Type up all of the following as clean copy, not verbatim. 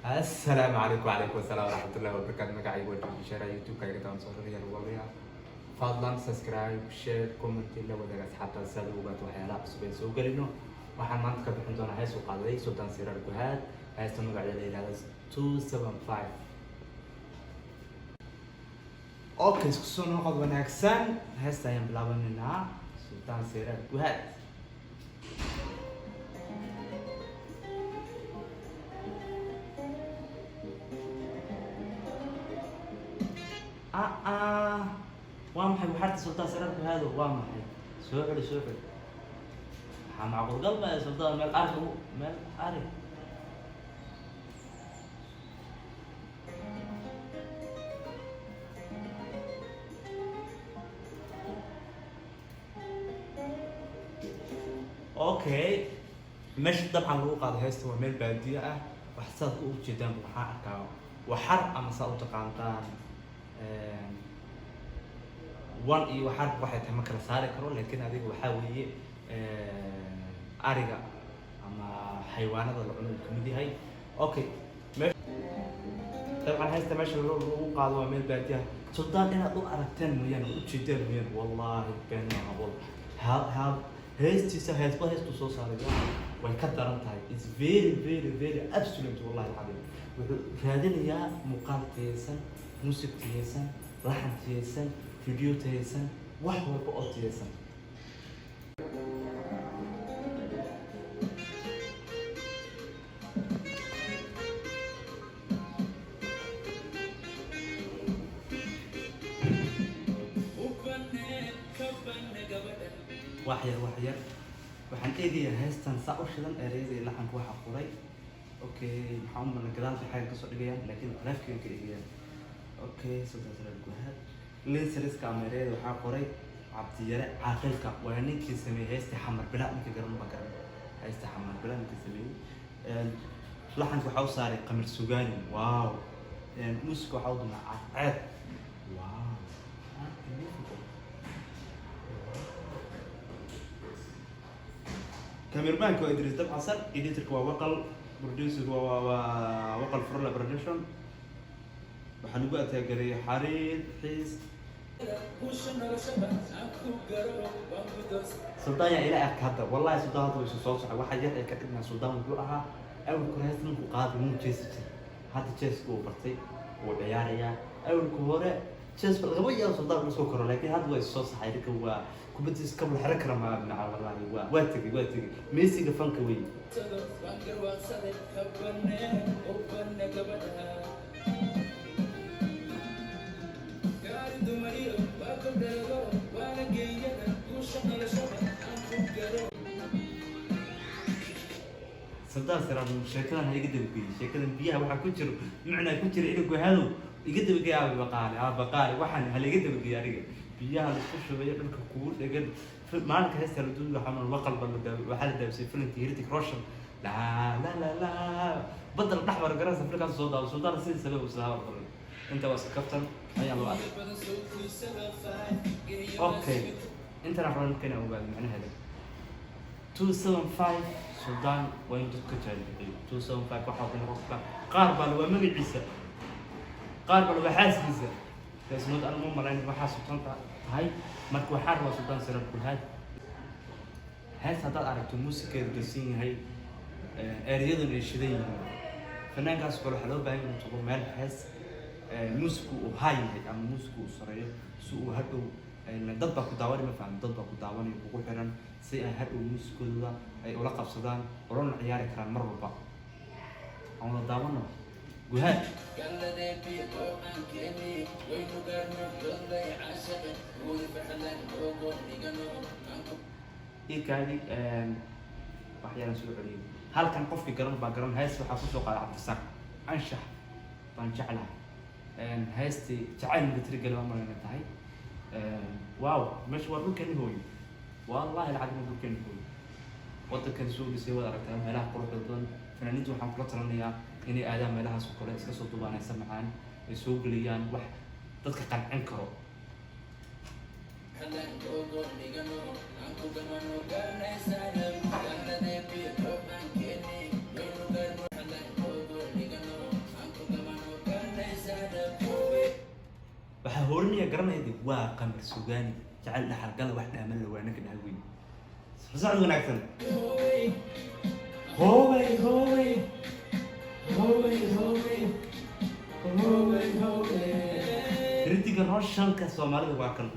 Assalaamu calaykum. Wacalaykum asalaam waraxmatullahi wabarakaatu. Magacaygu waa Dibishara, YouTube-ka iga daawan soo raraya walaalayaal. Fadlan subscribe, share, comment, la wadaaga asxaabtaada si aad u ogaato waxyaalaha cusub ee soo gelino. Waxaan maanta ka bixin doonaa hees uu qaaday Sultan Siraar Guhaad, heesta magaceeda la yidhahdo 275. Okay, isku soo noqod wanaagsan. Heesta ayaan bilaabanaynaa, Sultan Siraar Guhaad. Ah, waa maxay waxarta Sultaan Siraar Guhaado? Waa maxay? Soo celi, soo celi. Waxaa macquul gal baa Sultaan meel ari, meel ari. Okay, meesha dabcan lagu qaado heesta waa meel baadiye ah. Wax saad u ujeedaan waxaa arkaa waxar ama saa u taqaantaan wan iyo waxar, waxay tahay ma kala saari karo, laakiin adiga waxaa weeye ariga ama xayawaanada la cuno uu kamid yahay. Okay, dabcan heesta meesha lagu qaado waa meel baadiye ah. Sultaan inaad u aragteen mooyaane, u ujeedeen mooyaane, wallahi been maaha. Wal ha ha heestiisa, heesba heestuu soo saaray way ka daran tahay. It's very, very, very absolute, wallahi alcadiim. Wuxuu raadinayaa muuqaal tayeysan, music tayeysan, laxan tayeysan, video tayeysan, wax walba oo tayeysan. Wax yar, wax yar, waxaan eegayaa heestan saa u shidan, ereyada iyo laxanka waxaa qoray. Okay, maxaa u malna gadaal bay xaggan kasoo dhigayaan, laakiin taleefkigan ka eegayaan. Okay, Sultan Siraar Guhaad lyrics-ka ama ereyada waxaa qoray Cabdiyare Caaqilka. Waa ninkii sameeyey heestii Xamar Bila. Ninkii garan ma garan heestii Xamar Bila ninkii sameeyey. Laxanka waxaa u saaray Qamar Sugaani. Wow. Muusiga waxaa u dumay Cadceed. Wow, unbelievable. Cameraman-ka waa Idris Dab Xasan, editor-ka waa Waqal, producer-ka waa Waqal Furla Production. Waxaa lagu ataagereeyay Xariir Xiis. Sultaan yaa ila arka hadda. Wallahi Sultaan hadda isu soo socay. Waxa yar ay ka dhignaa Sultaan wuxuu ahaa awalka hore heesta markuu qaaday wuu jeesi jiray. Hadda jeeska uu bartay, wuu ciyaarayaa. Awalka hore jeeska lagama yaabo Sultaan uu soo koro, laakiin hadda waa isu soo saxay. Ninka waa kubadiisa kabla xero kara maa maca. Wallahi waa tegey, waa tegey Messiga fanka wey. Sultaan Siraad sheekadan ha iga dabageeyey. Sheekadan biyaha waxaa ku jiro micnaa ku jira inuu Guhadow iga dabageey. Aaba baqaale, aaba baqaale, waxaan hala iga dabageeyey aniga. Biyaha la isku shubayo, dhulka kugu dhegan, maalinka heesta la duubi, waxaa waqal ba la waxaa la daabisay filimkii Hrithik Roshan, laa la la la, badda la dhex maro garanaysa, filkaas soo daawo. Sultaan sidii sabab uu sahaa qoray. Inta waa iska kaftan ayaa loo arkay. Okay, intana rabaa marka inaan ogaado macnaheeda 275. Suldaan waa in dadka jaalbixiyo. 275 waxaa ku noqon karta qaar baa waa magaciisa, qaar baa waa xaaskiisa. Taasnood aan uma malayn waxaa sultaanta tahay. Marka waxaa rabaa Sultaan Siraar Guhaad hees haddaad aragto muusikeedu dasan yahay, ereyaduna ay shidan yihiin, fanaankaas kale waxaa loo baahan yahay inuu tago meel hees muusiku uu haa yahay ama muusiku uu sareeyo, si uu hadhow dad baa ku daawanay, ma fahmi, dad baa ku daawanaya, kugu xiran, si ay hadhow muusikooda ay ula qabsadaan, ulana ciyaari karaan mar walba. Aan wada daawano Guhaad. Iikaadi wax yaraan soo celiyay. Halkan qofkii garan baa garan. Hees waxaa kusoo qaaday Cabdisaaq Anshax baan jeclahay. Heestii jacayl military gali baan malayna tahay. Wow, meesha waa dhulkeeni hooyo. Wallahi alcadiim waa dhulkeeni hooyo. Wadankan soo dhisay waad aragtaa meelaha quruxda badan. Fanaaniinta waxaan kula talinayaa inay aadaan meelahaas oo kale, iska soo duubaan heesa macaan, ay soo geliyaan wax dadka qancin karo. Hoorinaya garanayda waa Qamar Sugaani. Jecel dhaxal gala, wax dhaaman la waa ninka dhahay weyn. Socod wanaagsan. Hoobay hoobay hoobay hoobay hoobay hoobay. Hrithik Roshanka Soomaalida waa kan,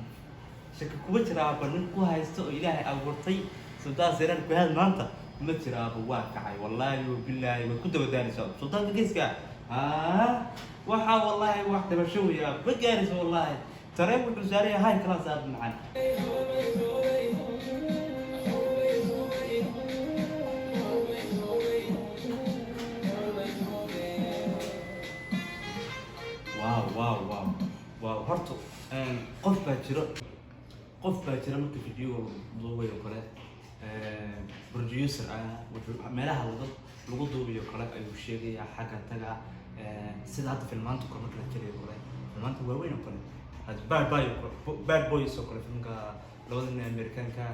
shaki kuma jiraaba. Nin ku haysto oo Ilaahay abuurtay Suldaan Seeraar ku haad maanta ma jiraaba. Waa kacay, wallaahi wabilaahi, waad ku dabadaalaysaa Suldaanka Geeska. Waxaa wallaahi wax dabasho weya ma gaarayso. Wallaahi tareen wuxuu saaran yahay high class, aad macaan. Wow wow wow wow! Horta qof baa jiro, qof baa jira marka videoga lagu duubayo kale, producer ah, wuxuu meelaha lagu duubayo kale ayuu sheegayaa xagga taga. Sida hadda filmaanta kale marka la jirayo kale, filmaanta waaweyn oo kale, had Bad Boys oo kale, filmka labada nin ee Amerikaanka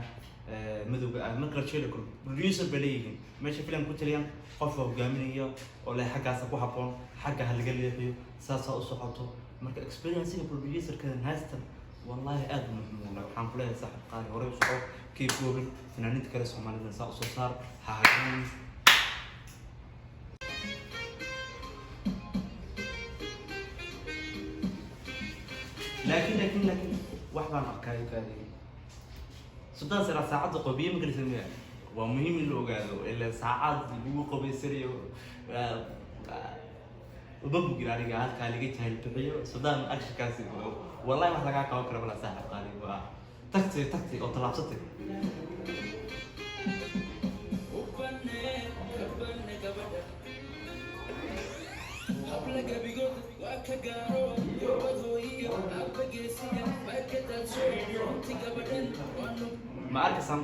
madowga ah, marka la jirayo kale, producer bay leeyihiin meesha filim ku tiriyaan, qof baa hogaaminaya oo leh xaggaasa ku habboon, xagga ha laga leexiyo, saasaa u socoto. Marka experiencega producerka haystan wallahi aad buu muhiim. Wallahi waxaan ku leeyahay, saaxib qaali, horey u soco, keep going. Fanaaniinta kale Soomaalida saa usoo saar, ha hagan. Laakiin wax baan arkaa kaadi. Sultan Sera saacadda qobiye ma gelisa miya? Waa muhiim in la ogaado ilaa saacad lagu qobaysanayo uma bugin aniga halkaa laga jahil bixiyo. Sultan actionkaasi wallahi wax lagaa qaban kara malaa. Saaxib qaali, waa tagtay tagtay oo tallaabsatay. Ma arkaysaan?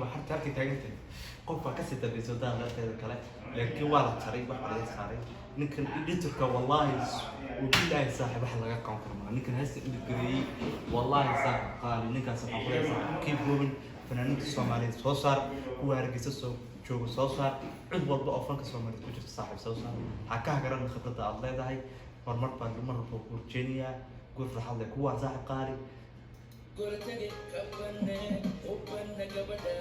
Waxaad halkay taagan tahay, qof baa kasii dambeysay wadada darteeda kale, laakiin waa la jaray, wax baa laga saaray. Ninkan editorka, wallahi wabilaahi, saaxib, wax laga qaban karo malaha. Ninkan heesta edit gareeyey, wallahi saaxib qaali, ninkaas waxaan ku leeyahay, saaxib, keep going. Fanaaniinta Soomaaliyeed soo saar, kuwa Hargeysa soo jooga soo saar, cid walba oo fanka Soomaaliyeed ku jirta, saaxib, soo saar. Ha ka hagaran khibradda aad leedahay. Horumar baan mar walba ku horjeenayaa, guur farxad leh kuwaa, saaxib qaali. Goratage kabane ubane gabadha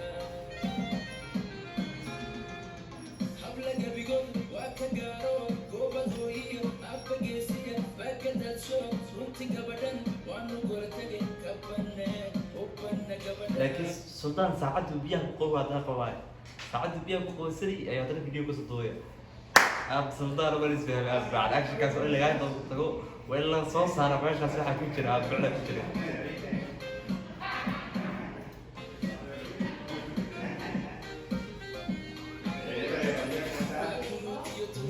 habla gabigood waa ka gaaro goobad hooyiyo abba geesiya baa ka daadsho. Runti gabadhan waanu goratage kabane ubane gabadha. Laakiin Sultaan saacaddu biyaha ku qobo haddana qabaay, saacaddu biyaha ku qoysanay ayaa haddana video kasoo duubaya. Ab Sultaan waa isfahmay. Ab bacd actionkaas waa in lagaa tago, waa in la soo saara meeshaas waxaa ku jira, ab ficla ku jira.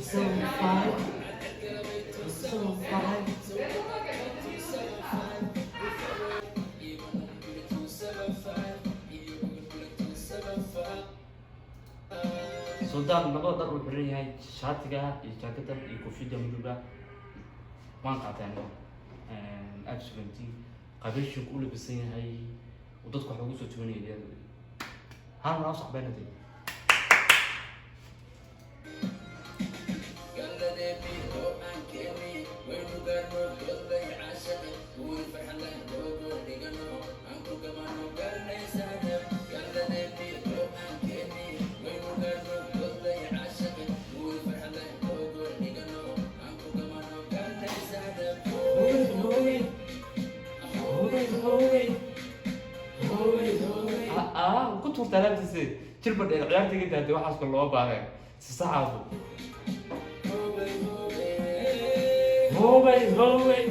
75 75. Sultaan labada dhar uu xiran yahay, shaatiga iyo jaakadan iyo koofiyadda madowga, waan qaatay aniga. Absolutely, qabiishinku u labisan yahay uu dadku wax ugu soo tubanaya hal mar saxbeynatay. Galladeebi oo aan keeni waynu gaarno godlay caashaqi guuri farxadlan googo dhigano aan ku gabano garnaysaana. Galladeebi oo aan keeni waynu gaarno godlay caashaqi guuri farxadlan googo dhigano aan ku gabano garnaysaana. Hooy hooy hooy hooy hooy. Ku tuurta alaabtiisa jirba dheer, ciyaarta iga daatay, waxaas kale loo baahnay si saxaafu. Hoobay hoobay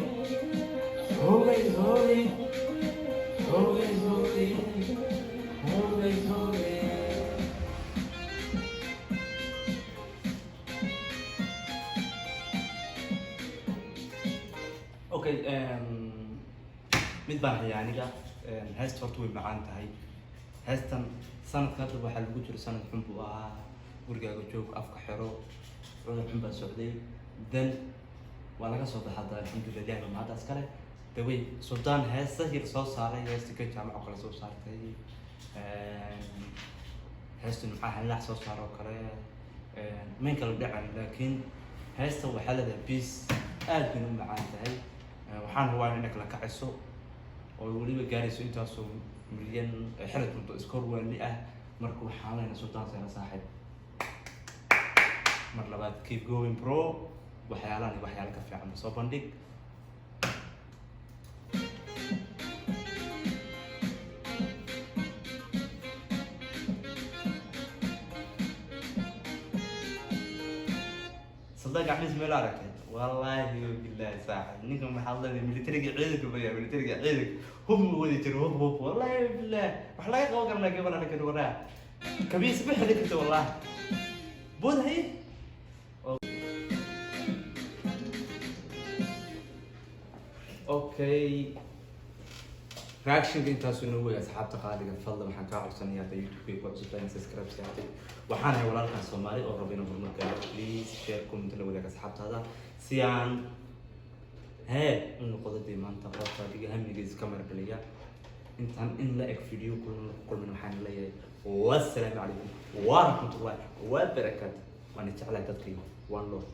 hoobay hoobay hoobay hoobay hoobay hoobay. Okay, mid baan hayaa aniga. Heesta horta way macaan tahay. Heestan sanadka hadda waxaa lagu jiro sanad xun buu ahaa, gurigaaga joog, afka xero, cudur xun baa socday, then waa laga soo baxa hadda, alxamdulilah, ilahi baa mahaddaas kale. Dawey Suldaan heesta yar soo saaray, heesta ka jaamac oo kale soo saartay, heesta Nimcaha Halax soo saaro oo kale, mayn kala dhacan, laakiin heesta waxaa leedahay peace, aad bayna u macaan tahay. Waxaan hubaa inay kala kacayso oo weliba gaarayso intaasoo milyan ay xiri doonto score waali ah. Marka waxaan leenahay, Sultan Seeraar saaxiib, mar labaad keep going, bro. Waxyaalahan iyo waxyaala ka fiican soo bandhig. Sultan gacmihiis meel aragtay, wallaahi bilaahi saaxib, ninkan maxaa leedahay? Militariga ciidanka baya, militariga ciidanka hub ma wadi jiro, hub hub. Wallaahi bilaahi wax laga qaban karnaa gabal anakan waraa kabiis ma xili karta, wallaahi bood haye. Okay, reactionka intaasuu noo wey. Asxaabta qaaliga, fadlan waxaan kaa codsanayaa hadda YouTube ku cusubtahay in subscribe saartay. Waxaan ahay walaalkan Soomaali oo raba inuu horumar gaaro. Please share, comment, la wadaag asxaabtaada si aan hee u noqdo dee maanta qofka adiga hamigiisa ka mardhaliya. Intaan in la eg video kulmin, waxaan leeyahay wassalaamu calaykum waraxmatullahi wabarakaatu. Waan jeclahay dadkayga. One love.